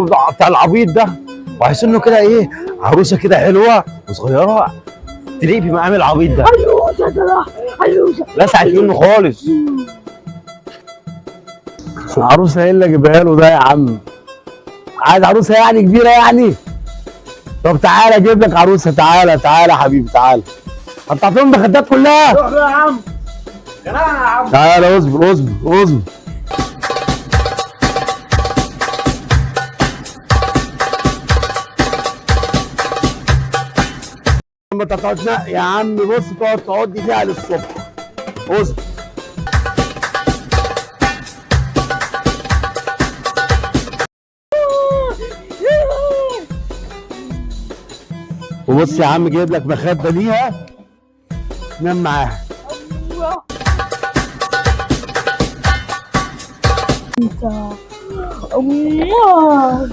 بتاع العبيط ده، وعايزين كده ايه، عروسه كده حلوة وصغيره تليق بمقام العبيط ده. عروسه صلاح، عروسه. لسعت منه خالص. عروسه ايه اللي اجيبها له ده يا عم؟ عايز عروسه يعني كبيرة يعني؟ طب تعالى اجيب لك عروسه، تعالى تعالى يا حبيبي تعالى. قطعت لهم المخدات كلها. روح يا عم، يا عم. تعالى اصبر اصبر اصبر. ما تقعدش يا عم، بص تقعد تقعد فيها للصبح. اصبر. وبص يا عم جايب لك مخده ليها نام معاها. انت الله.